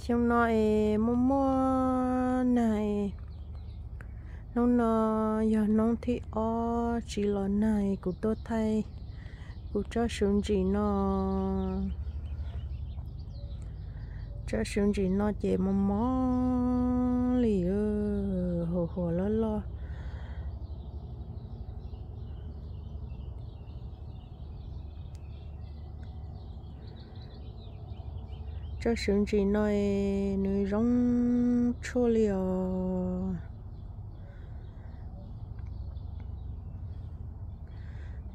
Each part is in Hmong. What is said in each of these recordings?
Xyoo no es muaj muaj nag, hnub no yog hnub thib ob tsis los nag kuv tuaj thaij kuv tsob suv ntsis no. Tsob suv ntsis no ces mos mos li, huam huam loj loj. Tsob suv ntsis no es nws zoo tshuaj li os.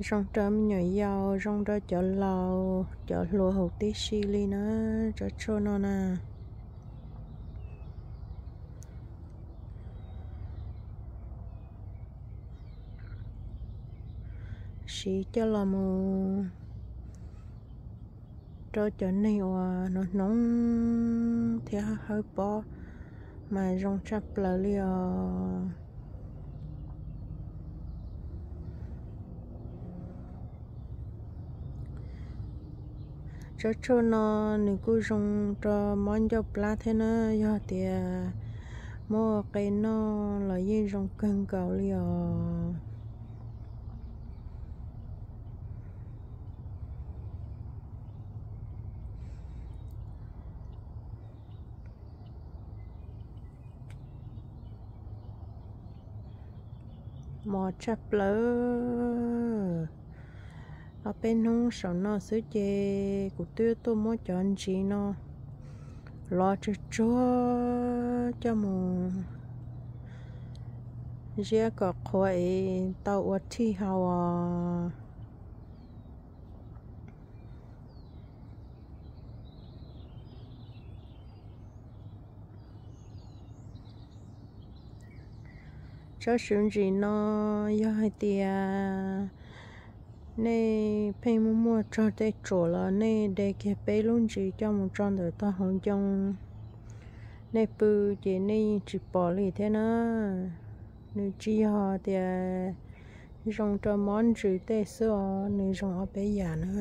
Zoo rau me nyuam yaus, zoo rau cov laus cov hluas huv tib si li na, tsob tshuaj no na. Siv coj los mus rau cov neeg uas hnov hnov thiab hawb pob mas zoo tshaj plaws li os. Tsob tshuaj no nws kuj zoo rau mob ncauj plab thiab na, yog tias muab ua qe noj los yeej zoo kawg nkaus li os. Mos tshaj plaws. Ob peb hnub saum no xwb ces kuv twb tuaj muab cov ntsis no lov tsuag tsuag coj mus ziab kom qhuav es tau ua thij hau os. Tsob suv ntsis no yog hais tias nej pheej muaj muaj tsog tej tsuam los nej de kiag peb lub ntsis coj mus tso ntawm tog hauv ncoo, nej pw ces nej yeej tsis pom li thiab na. Nws tsis yog tias zoo rau mob ntsws tej xwb os, nws zoo ob peb yam na.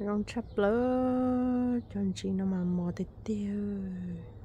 Zoo tshaj plaws, cov ntsis no mas mos tiag tiag.